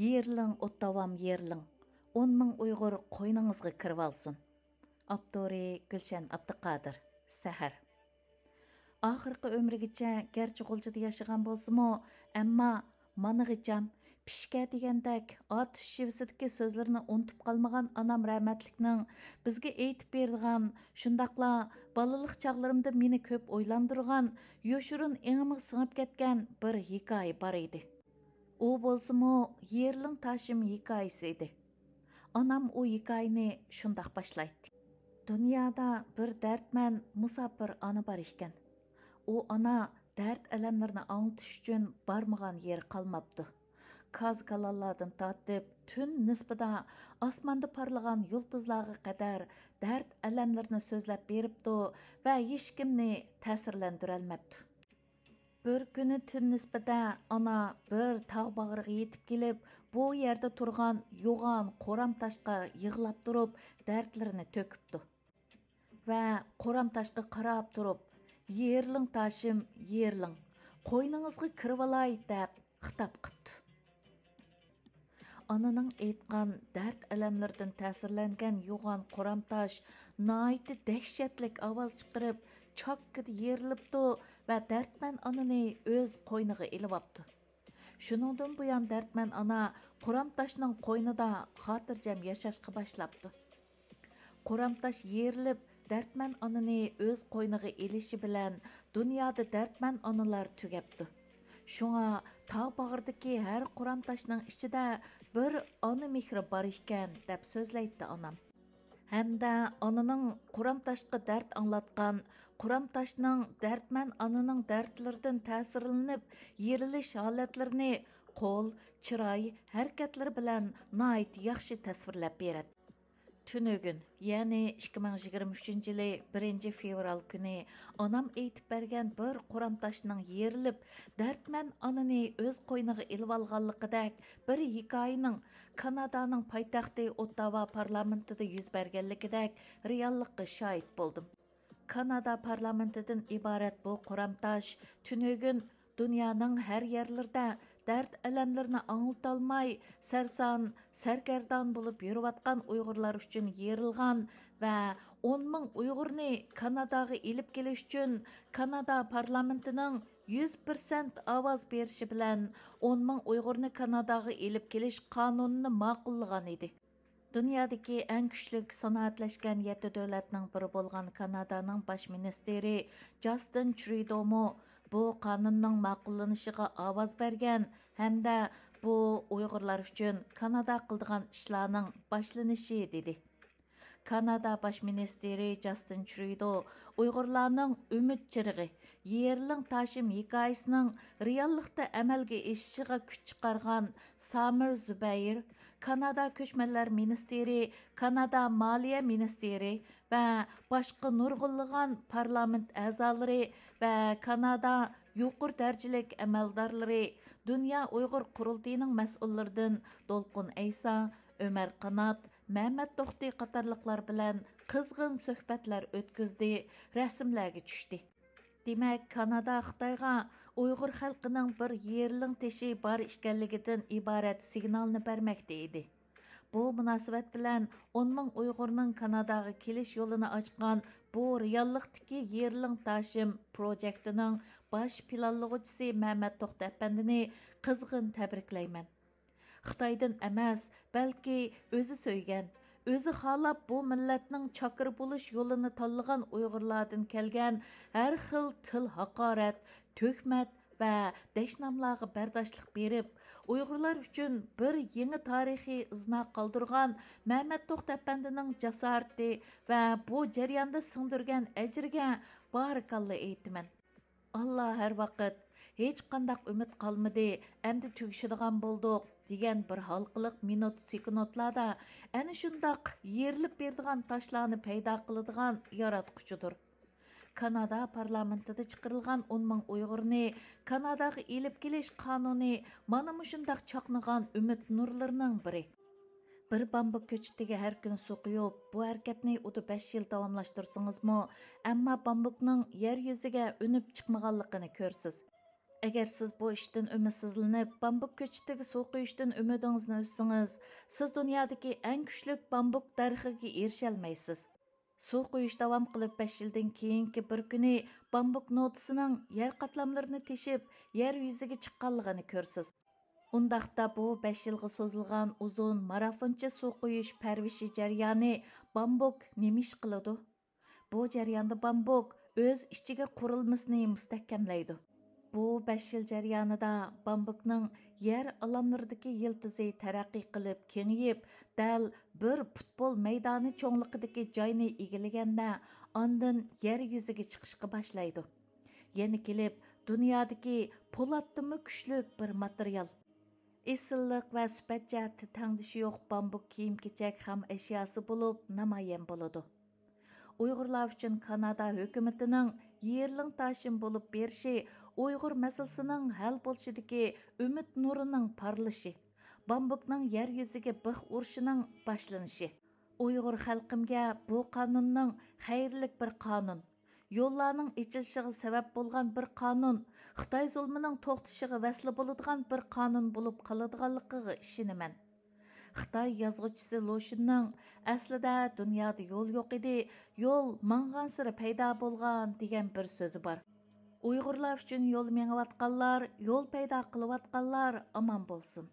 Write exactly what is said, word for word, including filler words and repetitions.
يېرىلىڭ، ئوت داۋام يېرىلىڭ. ئون مىڭ ئۇيغۇر قوينىڭىزغا كىرىۋالسۇن. ئاپتورى: گۈلشەن ئابدۇقادىر. سەھەر. ئاخىرقى ئۆمرىگىچە گەرچە غۇلجىدا ياشىغان بولسىمۇ، ئەمما مانىغىچام، پىشكە دېگەندەك ئاتۇش شىۋىسىدىكى سۆزلىرىنى ئۇنتۇپ قالمىغان ئانام رەھمەتلىكنىڭ بىزگە ئېيتىپ بېرىدىغان، شۇنداقلا بالىلىق چاغلىرىمدا مېنى كۆپ ئويلاندۇرغان، يوشۇرۇن ئېڭىمغا سىڭىپ كەتكەن بىر ھېكايە بار ئىدى. ئۇ بولسىمۇ يېرىلىڭ تاشىم ھېكايىسى ئىدى. ئانام ئۇ ھېكايىنى شۇنداق باشلايتتى. دۇنيادا بىر دەردمەن مۇساپىر ئانا بار ئىكەن. ئۇ ئانا دەرد-ئەلەملىرىنى ئاڭلىتىش ئۈچۈن بارمىغان يېرى قالماپتۇ. كاز-كالانلاردىن تارتىپ تۈن نىسپىدا ئاسماندا پارلىغان يۇلتۇزلارغا قەدەر دەرد-ئەلەملىرىنى سۆزلەپ بېرىپتۇ ۋە ھېچكىمنى تەسىرلەندۈرەلمەپتۇ. بىر كۈنى تۈن نىسپىدە ئانا بىر تاغ باغرىغا يېتىپ كېلىپ، بۇ يەردە تۇرغان يوغان قورام تاشقا يىغلاپ تۇرۇپ، دەردلىرىنى تۆكۈپتۇ. ۋە قورام تاشقا قاراپ تۇرۇپ، «يېرىلىڭ تاشىم، يېرىلىڭ، قوينىڭىزغا كىرىۋالاي» دەپ خىتاب قىپتۇ. ئانىنىڭ ئېيتقان دەرد-ئەلەملىرىدىن تەسىرلەنگەن يوغان قورام تاش ناھايىتى دەھشەتلىك ئاۋاز چىقىرىپ، چاككىدە يېرىلىپتۇ ۋە دەردمەن ئانىنى ئۆز قوينىغا ئېلىۋاپتۇ. شۇنىڭدىن بۇيان دەردمەن ئانا قورام تاشنىڭ قوينىدا خاتىرجەم ياشاشقا باشلاپتۇ. قورام تاش يېرىلىپ، دەردمەن ئانىنى ئۆز قوينىغا ئېلىشى بىلەن دۇنيادا دەردمەن ئانىلار تۈگەپتۇ. شۇڭا تاغ باغرىدىكى ھەر قورام تاشنىڭ ئىچىدە بىر ئانا مېھرى بار ئىكەن، دەپ سۆزلەيتتى ئانام. ھەمدە ئانىنىڭ قورام تاشقا دەرد ئاڭلاتقان، قورام تاشنىڭ دەردمەن ئانىنىڭ دەردلىرىدىن تەسىرلىنىپ يېرىلىش ھالەتلىرىنى قول، چىراي، ھەرىكەتلىرى بىلەن ناھايىتى ياخشى تەسۋىرلەپ بېرەتتى. تۈنۈگۈن، يەنى ئىككى مىڭ يىگىرمە ئۈچىنچى يىلى بىرىنچى فېۋرال كۈنى ئانام ئېيتىپ بەرگەن بىر قورام تاشنىڭ يېرىلىپ، دەردمەن ئانىنى ئۆز قوينىغا ئېلىۋالغانلىقىدەك بىر ھېكايىنىڭ كانادانىڭ پايتەختى ئوتتاۋا پارلامېنتىدا يۈز بەرگەنلىكىدەك رېئاللىققا شاھىت بولدۇم. كانادا پارلامېنتىدىن ئىبارەت بۇ قورام تاش تۈنۈگۈن دۇنيانىڭ ھەر يەرلىرىدە دەرد-ئەلەملىرىنى ئاڭلىتالماي، سەرسان، سەرگەردان بولۇپ يۈرۈۋاتقان ئۇيغۇرلار ئۈچۈن يېرىلغان ۋە ئون مىڭ ئۇيغۇرنى كاناداغا ئېلىپ كېلىش ئۈچۈن كانادا پارلامېنتىنىڭ يۈز پىرسەنت ئاۋاز بېرىشى بىلەن ئون مىڭ ئۇيغۇرنى كاناداغا ئېلىپ كېلىش قانۇنىنى ماقۇللىغان ئىدى. دۇنيادىكى ئەڭ كۈچلۈك سانائەتلەشكەن يەتتە دۆلەتنىڭ بىرى بولغان كانادانىڭ باش مىنىستىرى جاستىن ترۇدومۇ بۇ قانۇننىڭ ماقۇللىنىشىغا ئاۋاز بەرگەن ھەمدە بۇ ئۇيغۇرلار ئۈچۈن كانادا قىلىدىغان ئىشلارنىڭ باشلىنىشى، دېدى. كانادا باش مىنىستىرى جاستىن ترۇدو ئۇيغۇرلارنىڭ ئۈمىد چىرىغى، يېرىلىڭ تاشىم ھېكايىسىنىڭ رېئاللىقتا ئەمەلگە ئېشىشىغا كۈچ چىقارغان سامىر زۇبەيىر، كانادا كۆچمەنلەر مىنىستىرى، كانادا مالىيە مىنىستىرى ۋە باشقا نۇرغۇنلىغان پارلامېنت ئەزالىرى ۋە كانادا يۇقىرى دەرىجىلىك ئەمەلدارلىرى، دۇنيا ئۇيغۇر قۇرۇلتىيىنىڭ مەسئۇللىرىدىن دولقۇن ئەيسا، ئۆمەر قانات، مەمەت توختى قاتارلىقلار بىلەن قىزغىن سۆھبەتلەر ئۆتكۈزدى، رەسىملەرگە چۈشتى. دېمەك، كانادا خىتايغا ئۇيغۇر خەلقىنىڭ بىر يېرىلىڭ تېشى بار ئىكەنلىكىدىن ئىبارەت سىگنالنى بەرمەكتە ئىدى. بۇ مۇناسىۋەت بىلەن ئون مىڭ ئۇيغۇرنىڭ كاناداغا كېلىش يولىنى ئاچقان بۇ رېئاللىقتىكى يېرىلىڭ تاشىم پروجېكتىنىڭ باش پىلانلىغۇچىسى مەمەت توختى ئەپەندىنى قىزغىن تەبرىكلەيمەن. خىتايدىن ئەمەس، بەلكى ئۆزى سۆيگەن، ئۆزى خالاپ بۇ مىللەتنىڭ چاكىرى بولۇش يولىنى تاللىغان ئۇيغۇرلاردىن كەلگەن ھەر خىل تىل ھاقارەت، تۆھمەت ۋە دەشناملارغا بەرداشلىق بېرىپ، ئۇيغۇرلار ئۈچۈن بىر يېڭى تارىخىي ئىزنا قالدۇرغان مەمەت توختى ئەپەندىنىڭ جاسارىتى ۋە بۇ جەرياندا سىڭدۈرگەن ئەجرىگە بارىكاللا ئېيتىمەن. ئاللا ھەر ۋاقىت «ھېچقانداق ئۈمىد قالمىدى، ئەمدى تۈگىشىدىغان بولدۇق» دېگەن بىر ھالقىلىق مىنۇت سېكۇنتلاردا ئەنە شۇنداق يېرىلىپ بېرىدىغان تاشلارنى پەيدا قىلىدىغان ياراتقۇچىدۇر. كانادا پارلامېنتىدا چىقىرىلغان ئون مىڭ ئۇيغۇرنى كاناداغا ئېلىپ كېلىش قانۇنى مانا مۇشۇنداق چاقنىغان ئۈمىد نۇرلىرىنىڭ بىرى. بىر بامبۇك كۆچىتىگە ھەر كۈنى سۇ قۇيۇپ، بۇ ھەرىكەتنى ئۇدا بەش يىل داۋاملاشتۇرسىڭىزمۇ، ئەمما بامبۇكنىڭ يەر يۈزىگە ئۈنۈپ چىقمىغانلىقىنى كۆرىسىز. ئەگەر سىز بۇ ئىشتىن ئۈمىدسىزلىنىپ، بامبۇك كۆچىتىگە سۇ قۇيۇشتىن ئۈمىدىڭىزنى ئۈزسىڭىز، سىز دۇنيادىكى ئەڭ كۈچلۈك بامبۇك دەرىخىگە ئېرىشەلمەيسىز. سۇ قۇيۇش داۋام قىلىپ بەش يىلدىن كېيىنكى بىر كۈنى بامبۇك نودىسىنىڭ يەر قاتلاملىرىنى تېشىپ، يەر يۈزىگە چىققانلىقىنى كۆرىسىز. ئۇنداقتا بۇ بەش يىلغا سوزۇلغان ئۇزۇن مارافونچە سۇ قۇيۇش پەرۋىشى جەريانى بامبۇك نېمە ئىش قىلىدۇ؟ بۇ جەرياندا بامبۇك ئۆز ئىچىگە قۇرۇلمىسىنى مۇستەھكەملەيدۇ. بۇ بەش يىل جەريانىدا بامبۇكنىڭ يەر ئالاملىرىدىكى يىلتىزى تەرەققىي قىلىپ كېڭىيىپ، دەل بىر پۇتبول مەيدانى چوڭلۇقىدىكى جاينى ئىگىلىگەندە، ئاندىن يەر يۈزىگە چىقىشقا باشلايدۇ. يەنە كېلىپ، دۇنيادىكى پولاتتىنمۇ كۈچلۈك بىر ماتېرىيال. ئېسىللىق ۋە سۈپەت جەھەتتە تەڭدىشى يوق بامبۇك كىيىم-كېچەك خام ئەشياسى بولۇپ نامايان بولىدۇ. ئۇيغۇرلار ئۈچۈن كانادا ھۆكۈمىتىنىڭ يېرلىڭ تاشىن بولۇپ بېرىشى ئۇيغۇر مەسىلىسىنىڭ ھەل بولۇشىدىكى ئۈمىد نۇرىنىڭ پارلىشى، بامبۇكنىڭ يەر يۈزىگە بىخ ئۇرۇشىنىڭ باشلىنىشى. ئۇيغۇر خەلقىمگە بۇ قانۇننىڭ خەيرلىك بىر قانۇن، يوللارنىڭ ئېچىلىشىغا سەۋەب بولغان بىر قانۇن، خىتاي زۇلمىنىڭ توختىشىغا ۋەسىلە بولىدىغان بىر قانۇن بولۇپ قالىدىغانلىقىغا ئىشىنىمەن. خىتاي يازغۇچىسى لۇشۈننىڭ «ئەسلىدە دۇنيادا يول يوق ئىدى، يول ماڭغانسېرى پەيدا بولغان» دېگەن بىر سۆزى بار. ئۇيغۇرلار ئۈچۈن يول مېڭىۋاتقانلار، يول پەيدا قىلىۋاتقانلار ئامان بولسۇن.